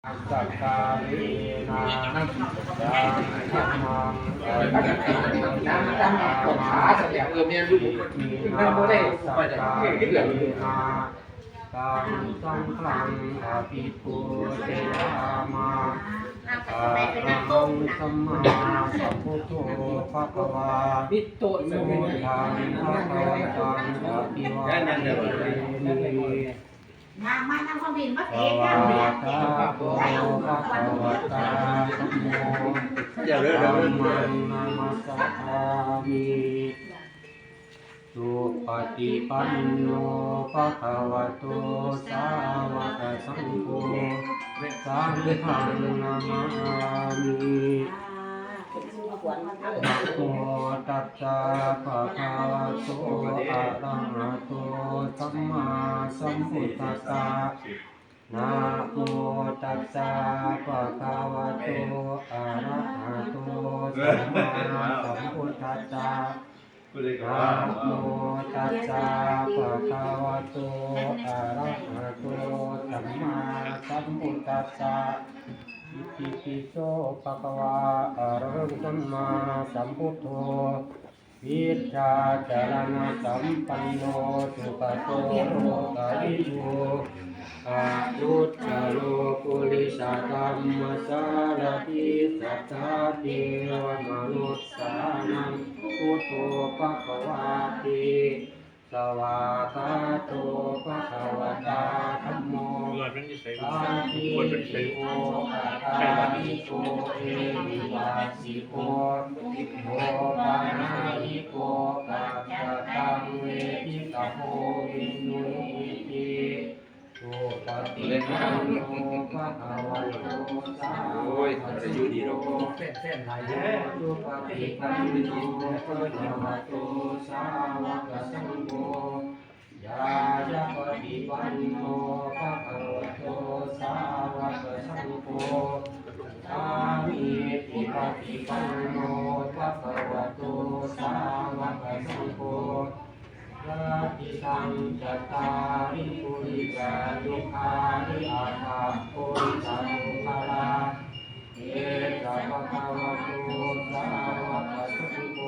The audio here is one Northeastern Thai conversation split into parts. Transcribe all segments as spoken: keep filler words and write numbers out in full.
สักการะนะ ธัมมัง อภิวาเทมิ สักการะนะ ธัมมัง สังฆัง อภิปูจยามะ อะระหัง สัมมาสัมพุทโธ ภะคะวา พุทธัง ภะคะวันตัง อภิวาเทมิ มา มาทำความดีมาเตะกันเนี่ย สวากขาโต ภะคะวะตา ธัมโม ธัมมัง นะมัสสามิ สุปฏิปันโน ภะคะวะโต สาวกสังโฆ สังฆัง นะมามิ นะโมตัสสะ ภะคะวะโต อะระหะโต สัมมาสัมพุทธัสสะ นะโมตัสสะ ภะคะวะโต อะระหะโต สัมมาสัมพุทธัสสะ นะโมตัสสะ ภะคะวะโต อะระหะโต สัมมาสัมพุทธัสสะ อิติปิโส ภะคะวา อะระหัง สัมมาสัมพุทโธ วิชชาจารณสัมปันโน สุขโตโลกวิทู อนุตตโรปุริสธรรมสารถี สัทธาเทวมนุสสานัง พุทโธ ภะคะวาติ สวากขาโต ภะคะวะตา ธัมโม หลอดมันอยู่ไส สันติ หลอดมันอยู่ไส โอ ปะกายิโก เอหิปัสสิโก โอปะนายิโก ปัจจตัง เวทิตาโพ วินยูหิติ สุปฏิปันโน ภะคะวะโต สาวกสังโฆ โอ้ย บ่ได้อยู่ดีดอก สุปฏิปันโน ภะคะวะโต สาวกสังโฆ ญาณปฏิปันโน ภะคะวะโต สาวกสังโฆ สามีจิปฏิปันโน ภะคะวะโต สาวกสังโฆ ยะติตัง จัตตาริ ปุริสายุคานิ อัตถะ ปุริสะ ปุคคละ เอสะ ภะคะวะโต สาวกสังโฆ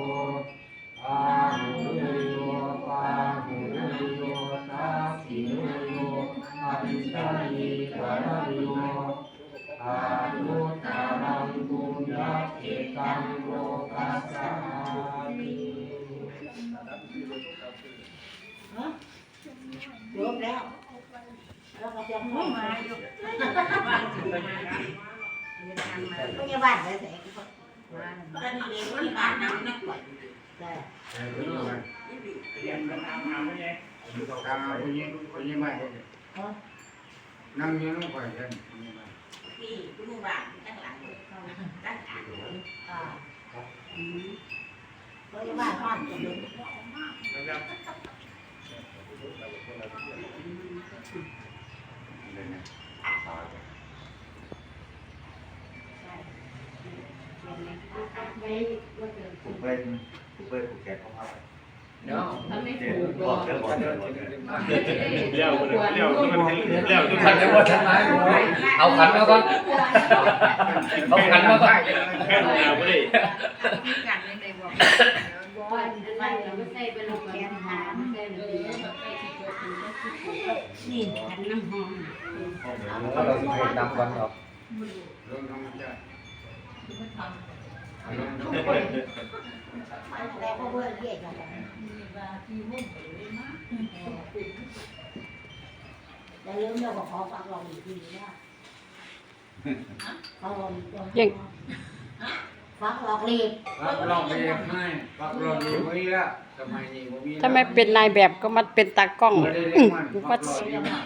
อาหุเนโย ปาหุเนโย ทักขิเนโย อภิสาลีกรโย อนุตตรังปุญญเขตตัง โลกัสสามิ ฮะ จบแล้ว แล้วก็จะพูดมาอยู่ พยาบาลไปไหน มา ตอนนี้เรียนที่บ้านนั่งนักกว่า จ้ะ เออ เรียนมาทำงานไม่ได้ ตามผู้หญิง ผู้หญิงมาเห็น ฮะ นั่งอยู่นำข่อยกัน ผู้หญิงมา นี่ ผู้หมู่บ้านข้างหลัง ด้านข้าง อ่า อืม ผู้หมู่บ้านนอนกันอยู่ ผูกไป ผูกไป ผูกแขนเขาพาไป เนาะ เดี๋ยวบอกเดี๋ยวบอกเดี๋ยวบอกเดี๋ยว เลี้ยวเลี้ยวเลี้ยวเลี้ยว เอาขันมาก่อน เอาขันมาก่อน เอาบ่ได้ นี่ขันน้ำหอม เอาเราสิเฮ็ดน้ำก่อนเนาะ อย่าลืมเรื่องของฝากลองอีกทีนะ ฝากลองอีกที ยัง ฝากลองอีก ฝากลองอีกให้ ฝากลองอีกไว้ละ สมัยนี้บ่มี ถ้าไม่เป็นนายแบบก็มาเป็นตากล้อง บ่ได้เรียกมัน อืม ว่า ฝากลองอีกนะ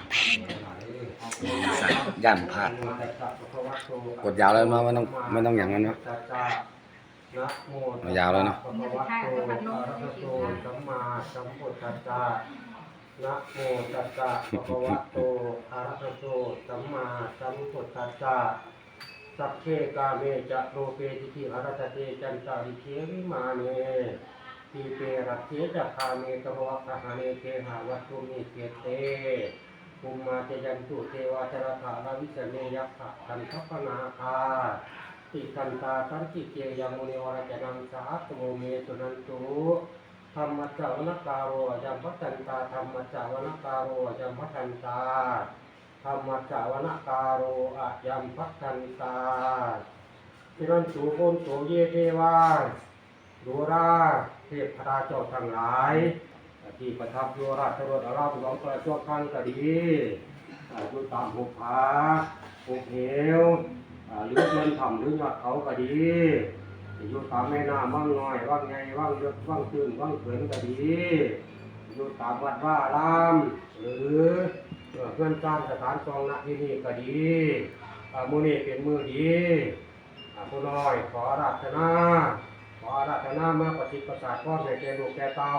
ย่านพลาด กดยาวแล้วเนาะ ไม่ต้อง ไม่ต้องอย่างนั้นเนาะ นะโม เอายาวเลยเนาะ ตัสสะ ภะคะวะโต อะระหะโต สัมมาสัมพุทธัสสะ นะโมตัสสะ ภะคะวะโต อะระหะโต สัมมาสัมพุทธัสสะ สักเค กาเม จะ รูปเป ติ ติ หะรัสสะ เต จันตะริกเข วิมาเน ตี เป รักเข จะ คาเม กะ ภะวะ กะหะเน เกหะ วัตถุ มิ เข เต ภุมมา จายันตุ เทวา จาลธา ลาวิสะเม ยักขะ คันธัปปะนาคา ติดทันตา สันติเก ยัง มุนิวรจนัง สาธุ โม เม สุนันตุ ธัมมัสสะ วนการโร อะยัม พัดดันตา ธัมมัสสะ วนการโร อะยัม พัดดันตา ธัมมัสสะ วนการโร อะยัม พัดดันตา สุนันตุ โภนตุ เย เทวา ดูรา เทพดาเจ้าทั้งหลาย ที่ประทับอยู่ราชรถอารามของพระชั่วครั้งก็ดี อ่า อยู่ตามหุบผา หุบเหว อ่า หรือเนินถ้ำหรือยอดเขาก็ดี อยู่ตามแม่น้ำวังน้อย วังใหญ่ วังลึก วังตื้น วังเผินก็ดี อยู่ตามวัดวาอาราม หรือ เอ่อ เฮือนซานสถานซอง ณ ที่นี่ก็ดี อ่า มื้อนี้เป็นมื้อดี อ่า ผู้น้อยขออาราธนา ขออาราธนามาประสิทธิ์ประสาทพรให้แก่ลูกแก่เต้า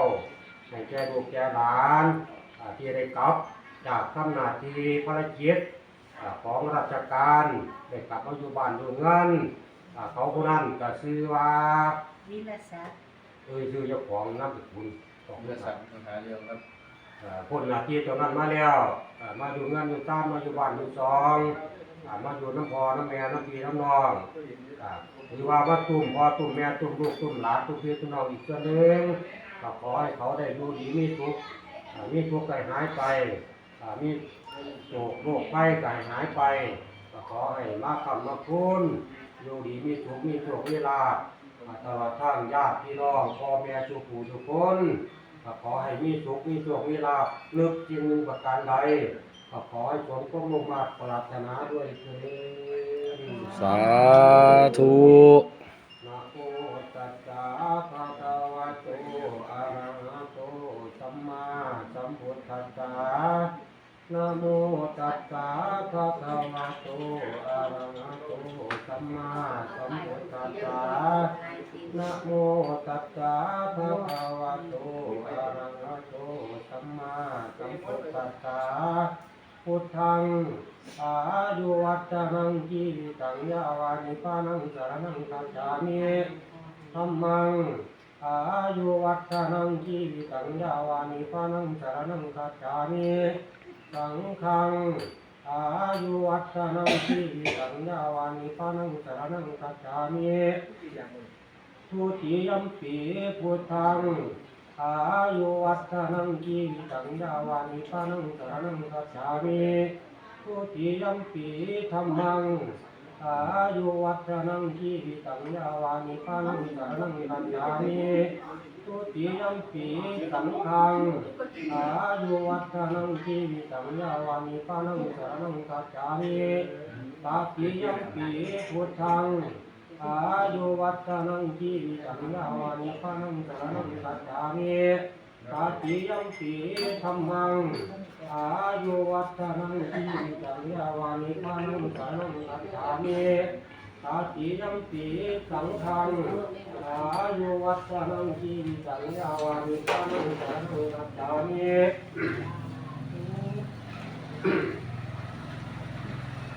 ให้แก่ลูกแก่หลาน อ่า ที่ได้กลับจากทำหน้าที่ภารกิจ อ่า ของราชการ ได้กลับมาอยู่บ้านอยู่เฮือน อ่า เขาผู้นั้นก็ชื่อว่า วิรศักดิ์ เอ้ย ชื่อเจ้าของนามสกุล วิรศักดิ์ มหาเรื่องครับ อ่า พ้นหน้าที่ตรงนั้นมาแล้ว อ่า มาอยู่เฮือนอยู่ซาน มาอยู่บ้านอยู่ซอง อ่า มาอยู่นำพ่อนำแม่นำพี่นำน้อง อ่า ถือว่ามาตุ้มพ่อตุ้มแม่ตุ้มลูกตุ้มหลานตุ้มพี่ตุ้มน้องอีกเทื่อหนึ่ง ก็ขอให้เขาได้อยู่ดีมีสุข อ่า มีทุกข์ให้หายไป อ่า มีโศกโรคภัยก็ให้หายไป ก็ขอให้มาค้ำมาคูณ อยู่ดีมีสุขมีโชคมีลาภ อ่า ตลอดทั้งญาติพี่น้องพ่อแม่ทุกผู้ทุกคน ก็ขอให้มีสุขมีโชคมีลาภ นึกสิ่งหนึ่งประการใด ก็ขอให้สมความมุ่งมาดปรารถนาด้วยเทอญ สาธุ นะโมตัสสะ ภะคะวะโต อะระหะโต สัมมาสัมพุทธัสสะ นะโมตัสสะ ภะคะวะโต อะระหะโต สัมมาสัมพุทธัสสะ นะโมตัสสะ ภะคะวะโต อะระหะโต สัมมาสัมพุทธัสสะ พุทธัง อายุวัฒนัง จีวิตัง ยาวานิพพานัง สรณังคัจฉามิ ธัมมัง อายุวัฒนัง จีวิตัง ยาวานิพพานัง สรณังคัจฉามิ สังฆัง อายุวัฒนัง จีวิตัง ยาวานิพพานัง สรณังคัจฉามิ ทุติยัมปิ พุทธัง อายุวัฒนัง จีวิตัง ยาวานิพพานัง สรณังคัจฉามิ ทุติยัมปิ ธัมมัง อายุวัฒนัง จีวิตัง ยาวานิพพานัง สรณังคัจฉามิ ทุติยัมปิ สังฆัง อายุวัฒนัง จีวิตัง ยาวานิพพานัง สรณังคัจฉามิ ตติยัมปิ พุทธัง อายุวัฒนัง จีวิตัง ยาวานิพพานัง สรณังคัจฉามิ ตติยัมปิ ธัมมัง อายุวัฒนัง จีวิตัง ยาวานิพพานัง สรณังคัจฉามิ ตติยัมปิ สังฆัง อายุวัฒนัง จีวิตัง ยาวานิพพานัง สรณังคัจฉามิ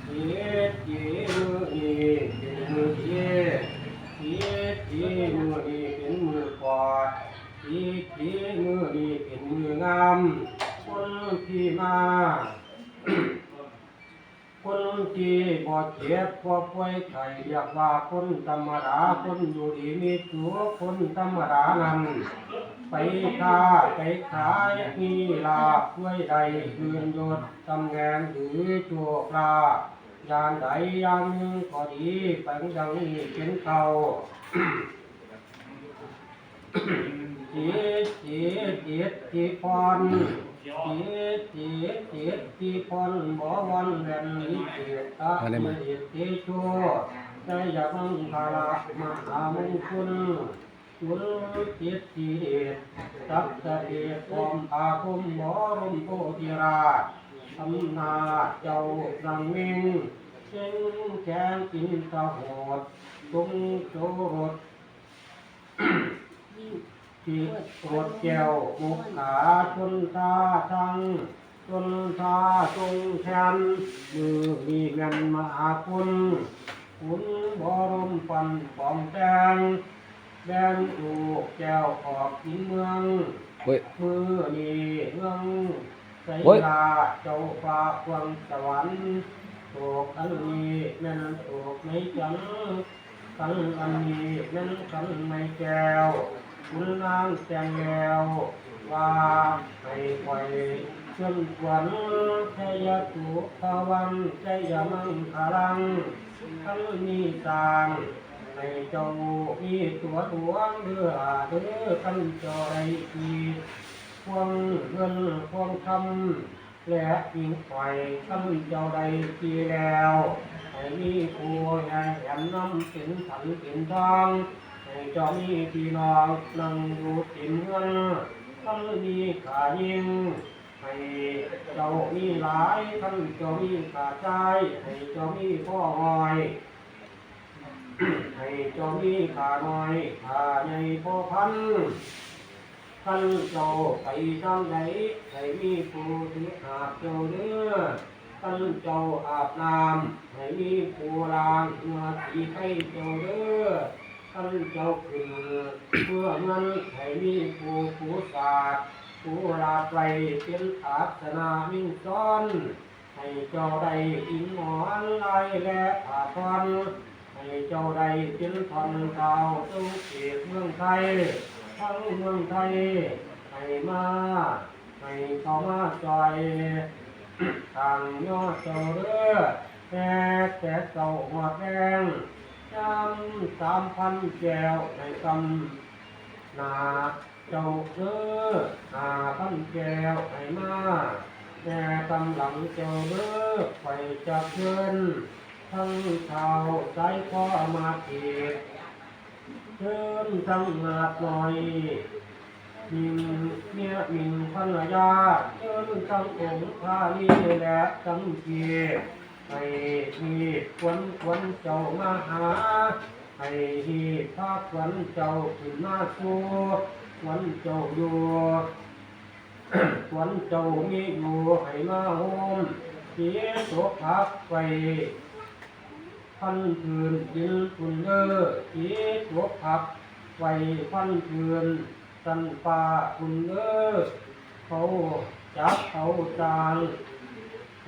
สิทธิมื้อนี้เป็นมื้อดี สิทธิมื้อนี้เป็นมื้อปลอด สิทธิมื้อนี้เป็นมื้องาม คนที่มา คนที่บ่เจ็บบ่ป่วยไข้เรียกว่าคนธรรมดา คนอยู่ดีมีสุข คนธรรมดานั้น ไปค้าไปขายมีลาภรวยได้ คืนยศตำแหน่งหรือโชคลาภ อย่างใดอย่างหนึ่งก็ดี เป็นดังนี้เป็นต้น สิทธิ สิทธิพร สิทธิ สิทธิพร บวรแหวนวิเศษ อภิฤทธิเดโช ชัยมังคละมหามงคล จุลสิทธิเดช ศักดิ์เดช พร้อมอาคม บรมโพธิราช อำนาจเจ้าสังเวง เชงแขงอินทโหด ทรงโจรส ที่รถแก้วมุกขาชนท่าทั้ง ชนท่าทรงแขน มือมีแม่นมหาคุณ คุณบรมปันของแตง แบ่งลูกแก้วออกกินเมือง เฮ้ย มือนี้เมือง ไสล่ะเจ้าฟ้าเฟื่องสวรรค์ โศกอันนี้แม่นโศกในจันทร์ ขันอันนี้แม่นขันในแก้ว ขุนนางแต่งแล้ว ว่าให้ข้อยเชิญขวัญ ชัยสุภวัง ชัยมังคลัง ขันนี้สร้าง ให้เจ้ามีตัวหลวงเด้อ เด้อ ขันเจ้าได้ที่ พวงเงินพวงคำ และหญิงอ้อย ขันเจ้าได้ที่แล้ว ให้มีผู้แห่แหนนำเป็นสันเป็นทอง ให้เจ้ามีพี่น้องนั่งอยู่เต็มเฮือน ขันมีข้ายิ่ง ให้เจ้ามีหลาย ขันเจ้ามีข้าชาย ให้เจ้ามีพ่อน้อย ให้เจ้ามีข้าน้อย ข้าใหญ่พ่อพัน ขันเจ้าไปทางใด ให้มีผู้ถือหาบเจ้าเด้อ ขันเจ้าอาบน้ำ ให้มีผู้ล้างเหงื่อสีให้เจ้าเด้อ ขันเจ้าขึ้นเพื่อเงิน ให้มีผู้ผูสาด ผู้ลาดไว้เป็นอาสนะมิ่งซ้อน ให้เจ้าได้อิงหมอนลายและผ้าท่อน ให้เจ้าได้เป็นท่อนเท้าเจ้าเอกเมืองไทย ทั้งเมืองไทย ให้มา ให้เข้ามาซอย ทางย่อเจ้าเด้อ แม้แต่เจ้าหอดแรง ยามสามพันแก้ว ให้กำหนา เจ้าเด้อ ห้าพันแก้วให้มา แต่กำลังเจ้าเด้อ ข้อยจะเชิญ ทั้งเฒ่าสายคอมาเกต เชิญทั้งนาดน้อย มิงเมียมิงภรรยา เชิญทั้งองค์พาลีและทั้งเกต ให้มีขวัญขวัญเจ้ามาหา ให้ฮีบพาขวัญเจ้าขึ้นมาสู่ ขวัญเจ้าอยู่ ขวัญเจ้ามีอยู่ให้มาโฮม ที่ตกผักไปพันพื้นดินคุณเด้อ ที่ตกผักไปพันพื้นสันป่าคุณเด้อ เขาจับเขาจาง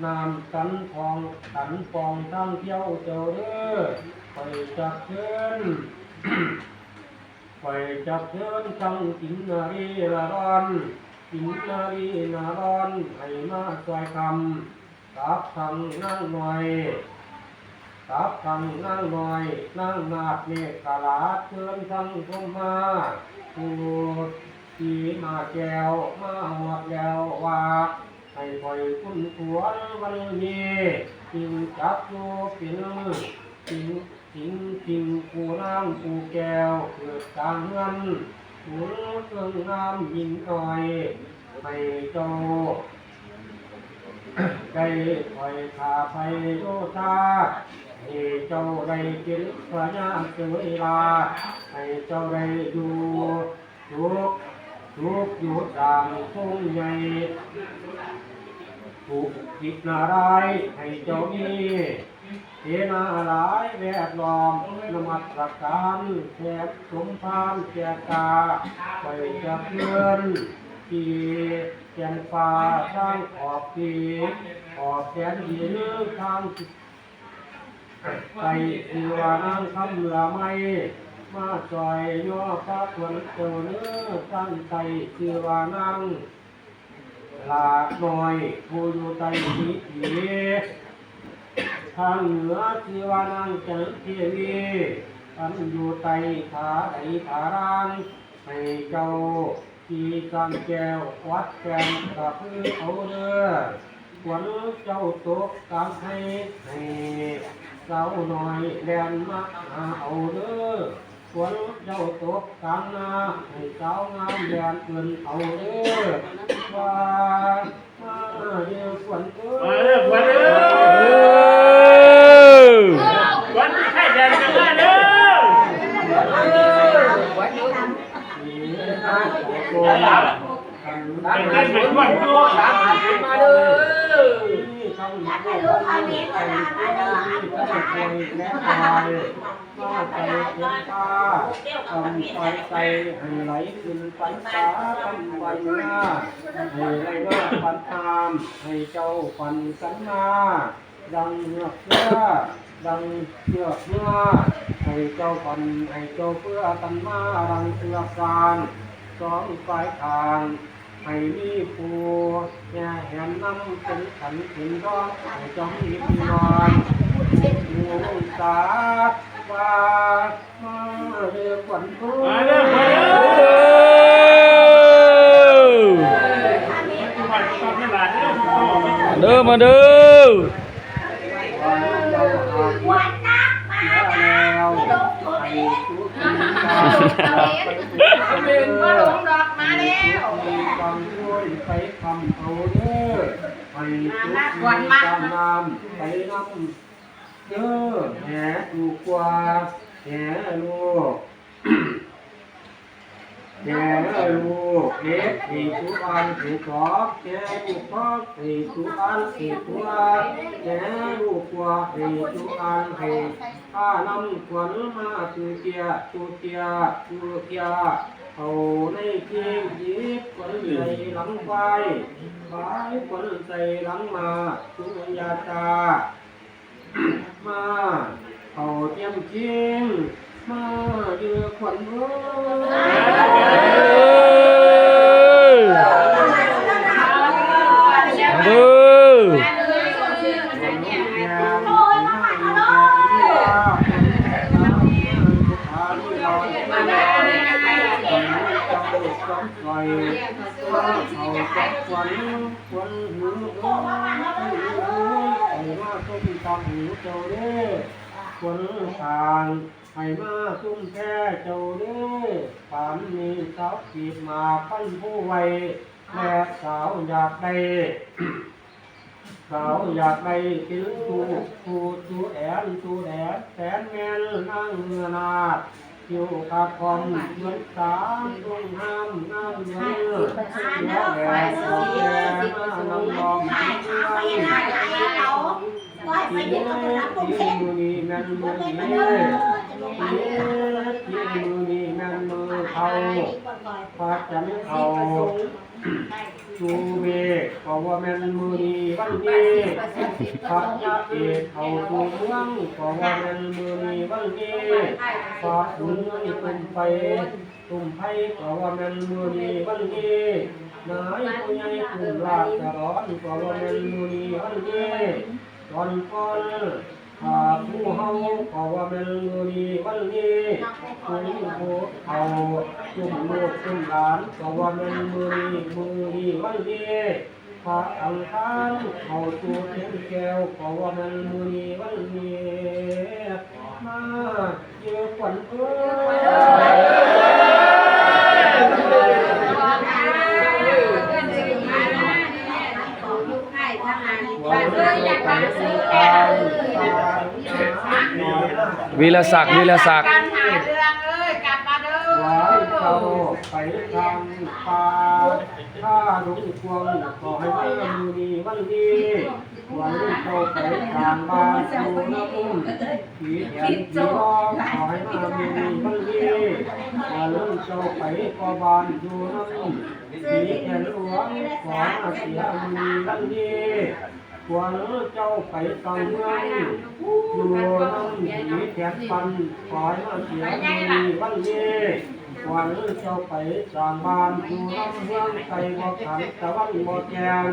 น้ำตันทองตันฟองทางเที่ยวเจ้าเด้อ ไปจักเชิญ ไปจักเชิญทั้งกินนารีนาดอน กินนารีนาดอน ให้มาซอยคำ กับทั้งนางน้อย กับทั้งนางน้อย นางนาคเมขลา เชิญทั้งพรหมมา ผู้ที่มาแก้วมาหอดแล้วว่า ให้ปล่อยคุณควรวันนี้ จึงจักอยู่เป็นสิ่งสิ่งสิ่งผู้นางผู้แก้ว เกิดกลางเฮือน ผู้เรื่องงามหญิงน้อย ให้เจ้า ได้ปล่อยข้าไปโยธา ให้เจ้าได้เป็นพญาเสวยราช ให้เจ้าได้อยู่ สุข สุขอยู่ตามทุ่งใหญ่ ผู้กิจนารายณ์ให้เจ้ามี เสนาหลายแวดล้อมนมัสการแขกสมภารแขกกา ไปจะเพื่อนที่แก่นฟ้าทางขอบที่ขอบแดนดินทาง ไตชื่อว่านางคำละไม มาซอยย่อพระควรเจ้าเนื้อตั้งไตชื่อว่านางลาน้อย ผู้อยู่ไตสีผี ทางเหนือชื่อว่านางจันเทวี อันอยู่ไตผาไดผาร่าง ให้เจ้า ที่สร้างแก้ววัดแก้วกระพือเอาเด้อ ขวัญเจ้าตกกลางให้ ให้สาวน้อยแล่นมาหาเอาเด้อ ขวัญเจ้าตกกลางนา ให้สาวงามแล่นเอิ้นเอาเด้อ ว่ามาเด้อขวัญเอ้ย มาเด้อขวัญเอ้ย เออ ขวัญที่ไข่แดงกันมาเด้อ เป็นการเป็นวันตัว ตามหาขึ้นมาเด้อ ทั้งผู้มีทั้งผู้มีทั้งป่วยและตาย มาใส่เข็มผ้า ทำไฟใส่ให้ไหลขึ้นปันฟ้า ทำไฟหน้า ให้ไหลมาปันน้ำ ให้เจ้าปันสันมา ดังเหือกเหือ ดังเหือกเหือ ให้เจ้าปัน ให้เจ้าเพื่อกันมา ดังเหือกสร้าง สองฝ่ายข้าง ให้มีผู้แห่แหนนำเป็นขันเป็นดอก ให้เจ้ามีพี่น้องผู้สาว่ามาเด้อขวัญเอ้ย มาเด้อ มาเด้อ เด้อ มาเด้อ มาเด้อ เดินก็ลงดอกมาแล้ว ไปคำเอาเด้อ ให้ทุกข์มีตามน้ำไปน้ำเด้อ แห่ลูกกว่า แห่ลูก แห่ลูกเล็ก ให้ทุกอันให้ตอบ แห่ลูกทอก ให้ทุกอันให้ตัว แห่ลูกกว่า ให้ทุกอันให้ข้าน้ำขวัญมาตุเตีย ตุเตีย ตุเตีย เอาในเพียงหยิบขวัญใส่หลังควาย ขายขวัญใส่หลังมาตุยาตา มา เขาเตรียมเคียง มาเยือขวัญเอ้ย เด้อ ขวัญ ขวัญหูเอ้ย ขวัญหูเอ้ย ให้มาตุ้มตามหูเจ้าเด้อ ขวัญต่าง ให้มาตุ้มแพ้เจ้าเด้อ ปานนี้สาวขีดหมากพันผู้ไว้ และสาวอยากได้ สาวอยากได้เป็นตู้ ตู้ ตู้แอน ตู้แอน แสนแม่นนางเงือนาด อยู่กะคอมเหมือนสามตรงห้ามงามเงิน เสียแหล่สาวแก่มานำลอมเพื่อน ว่าให้ไปยึดกับคนรักพวกเช่น มื้อนี้แม่นมื้อดี มื้อนี้แม่นมื้อเขา พระจันทร์เขา สู่เมฆก็ว่าแม่นมื้อนี้วันนี้ พระเอกเขาสู่เมืองก็ว่าแม่นมื้อนี้วันนี้ พระบุญเงินตุ้มไป ตุ้มไพก็ว่าแม่นมื้อนี้วันนี้ นายผู้ใหญ่ตุ้มราชดอนก็ว่าแม่นมื้อนี้วันนี้ ตอนก่อน ข้าผู้เฮาก็ว่าแม่นมื้อนี้วันนี้ ผู้ผู้เฒ่า ตุ้มลูกตุ้มหลานก็ว่าแม่นมื้อนี้ มื้อนี้วันนี้ พระอังคารเข้าสู่เต็มแก้วก็ว่าแม่นมื้อนี้วันนี้ มาเยือขวัญเอ้ย วีรศักดิ์ วีรศักดิ์ หวายเจ้าไปทางป่า ถ้าหลงกวงขอให้มามื้อนี้วันนี้ หวายเจ้าไปทางบ้านอยู่น้ำ ผีแถมผีรองขอให้มามื้อนี้วันนี้ หวายเจ้าไปพ่อบ้านอยู่น้ำ ผีแถมหลวงขอให้มาเสียมื้อนี้วันนี้ ควรเจ้าไปตั้งเมือง อยู่นำผีแขกปัน ขอให้มาเสียมีวันนี้ ควรเจ้าไปสร้างบ้าน อยู่นำเมืองไกลบ่ขันตะวันบ่แจ้ง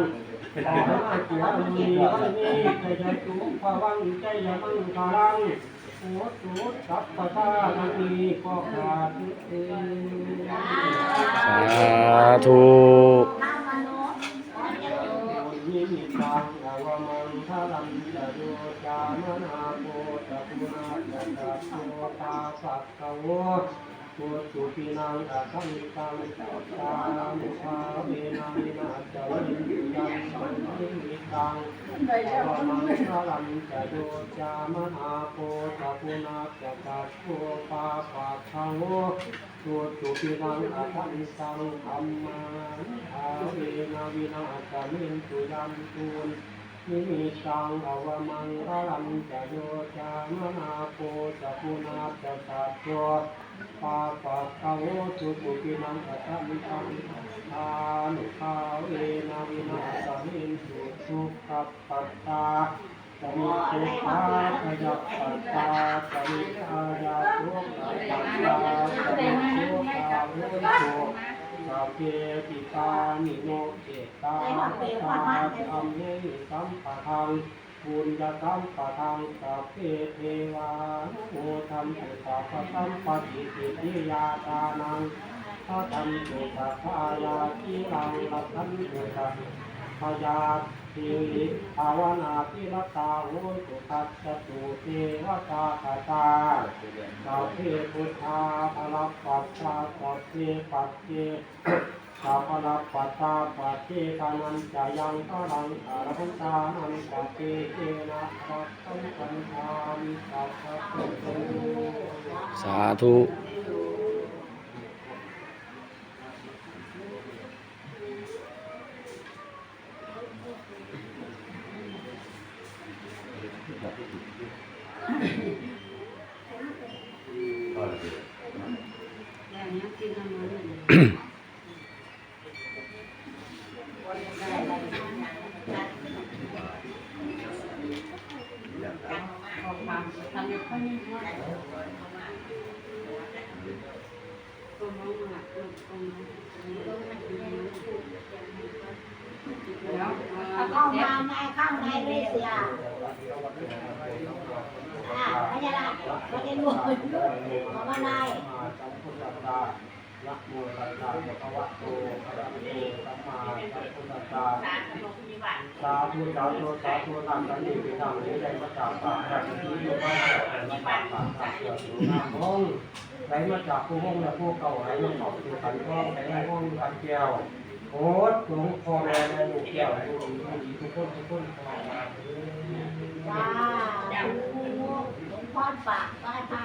ขอให้มาเสียมีวันนี้ ใจจะจุพวังใจจะมังคลัง โอตุสัพพะทานังมีก็ขาด สาธุ นิมิตังอวมังคลังจะโยจามนาโพจะปุนาจะจัตโตปาปักขโว โพสุปินังอคันตังสัตตานุภาเวนะวินาศวินตุยังสันนิมิตังอวมังคลังจะโยจามนาโพจะปุนาจะจัตโตปาปักขโว โพสุปินังอคันตังธัมมานุภาเวนะวินาศวินตุยังตุน นิมิตตัง อวมังคลัญจะ โย จามนาโพ จะ ปุณาจะ สัตโต ปาปัตตโว สุสุขินัง อัตตมิตัง ทานุภาเวนะ วินาสเมนตุ สุขัปปัตตา จะ นิคเขปา พยาปปัตตา จะ นิพพายา โสกะปัตตา จะ นิโสกาโหนตุ สัพเพปิปานิโน เขตา ปตา จะ อัมเหหิ สัมปทัง ปุญญสัมปทัง สัพเพเทวานุโมทันตุ สัพพะสัมปะติสิทธิยา ทานัง ทันตุสัทธายา สีลัง รักขันตุ สัพพะสัพพะญาติ ภาวนาภิรตา โหนตุ สัจจตุ เทวตา คตา สัพเพพุทธา ภะระปัตตา สัพเพปัจเจ สัพพะระปัตตา ปัจเจกานัญจะยัง พะลัง อะระหันตานัญจะ เตเจนะ รักขันตัง ทามิ สัพพะสัพพะโต สาธุ เอาเข้ามาในข้างในเลยเสีย อ่า พญานาค พญานาค เอามาใน นะโมตัสสะภะคะวะโต อะระหะโต สัมมาสัมพุทธัสสะ สาธุ สาธุ สาธุ น้ำอันนี้เป็นน้ำไหลได้มาจากปากพระอินทรีย์ มาจากปากพระอินทรีย์ น้ำห้องไหลมาจากผู้ห้องและผู้เก่า ไหลมาขอบสู่ขันธ์ห้อง ไหลมาห้องขันธ์แก้ว โอ้ หลวงพ่อแม่แม่ลูกแก้ว ลูกดี ลูกดี ทุกคน ทุกคน ขอให้มาเถิด สาธุ หลวงพ่อฝากไหว้พระ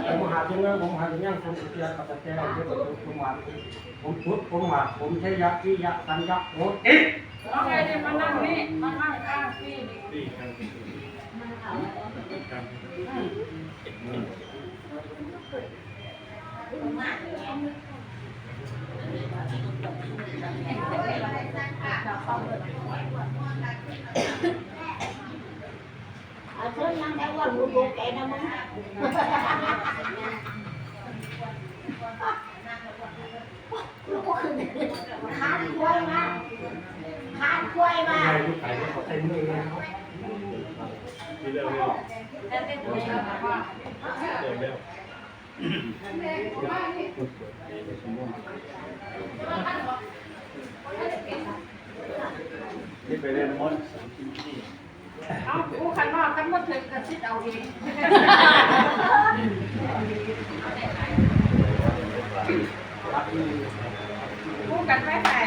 ผมหาจังเลย ผมหาจังยัง ผมเสียกับแต่แก้ว ผมหวาน ผมพุทธ ผมหวาน ผมใช้ยะ ที่ยะ สัญญะ โอติ เอาไงเนี่ย มานั่งนี่ มานั่งข้างพี่นี่ นี่ครับ ครับ อืม เอาเชิญนั่งได้ว่าหนูตกใจนะมึง คานควายมา คานควายมา นี่ไปเล่นมด เอาผู้คันว่าคันบ่ถึงก็สิเอาเอง ผู้กันไปใส่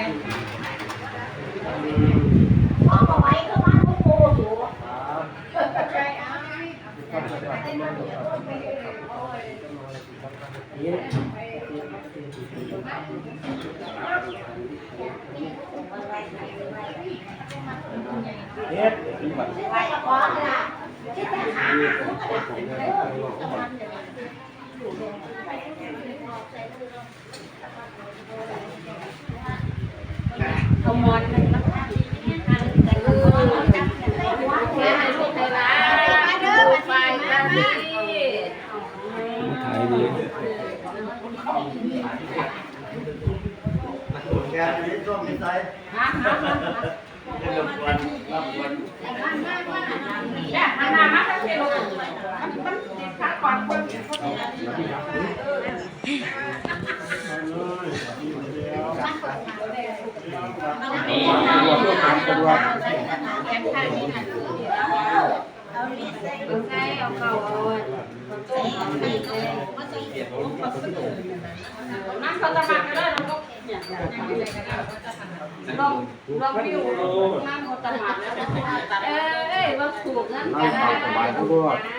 พ่อบอกไว้ก็ว่าลูกโกอยู่ ไปเอา เฮ็ด เอาหมอนหนึ่งนะคะ ถ่ายดี แกะอันนี้ช่วงนี้ใส่ ฮะ ฮะ ฮะ เล่นละคร ละคร เนี่ย หันหน้ามาทางนี้ลูก มัน มันติดขัดขวางคน เอาใส่เอาเข่าเอา นั่งขัดสมาธิก็ได้ ลอง ลองวิว นั่งขัดสมาธิ เออ เอ้ย ว่าถูกนั่นก็ได้ นั่งขัดสมาธิก็ได้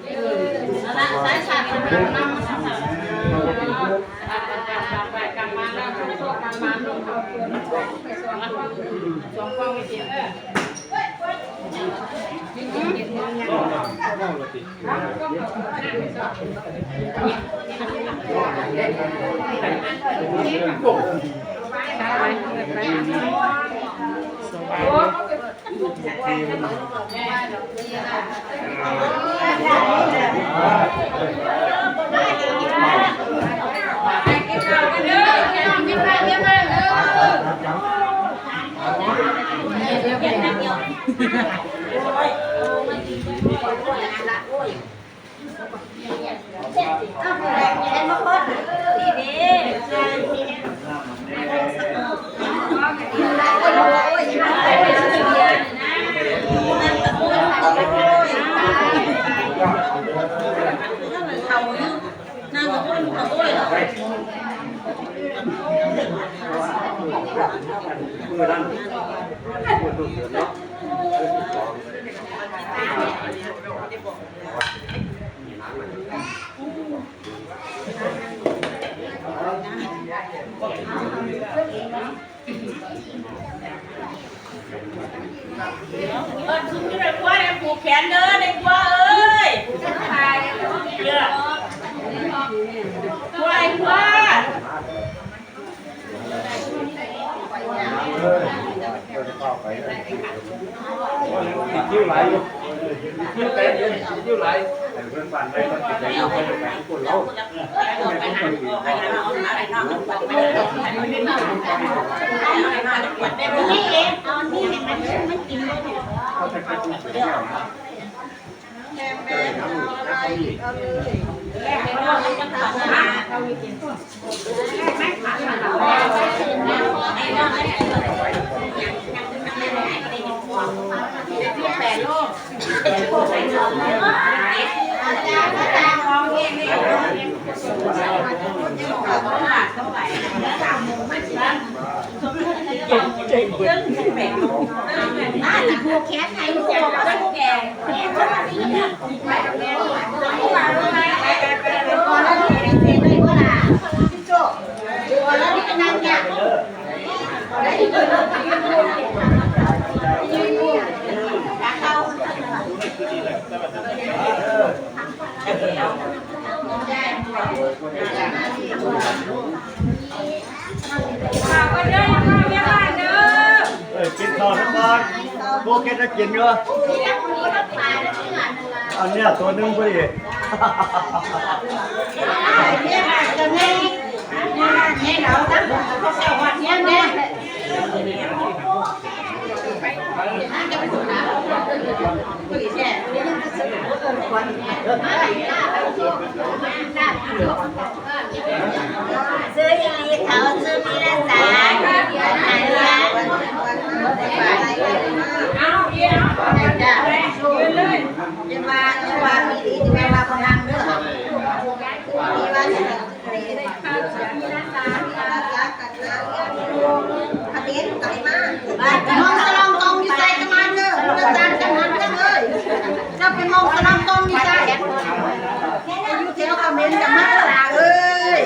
เออ นั่นละ สายชาติมันนั่ง ไปกลับมาแล้ว โชคกลับมา ลงเขา สองกล้องไม่เจ็บ เออ เออ ชุดนี้เลยกว่าเลย ผูกแขนเด้อเลยกว่าเอ้ย เออ กว่าเลยกว่า คิวหลายอยู่ คิวหลาย เพื่อนบ้านได้ก็ติดใจเอาไปทุกคนเรา เอ้ย กินข้าวซะก่อน พวกแกจะกินอยู่ อันเนี้ยตัวหนึ่งพอดี ซื้ออีหลีเขาซื้อมีละสาย เอาเอียง จะมาจะมามีดีจะมาคนทำเด้อ มีว่าจะ มองสลองกองอยู่ใส่กันมาเด้อ อาจารย์กันหันกันเลย เจ้าไปมองสลองกองอยู่ใส่ อยู่แถวคอมเมนต์กันมาเด้อล่ะเอ้ย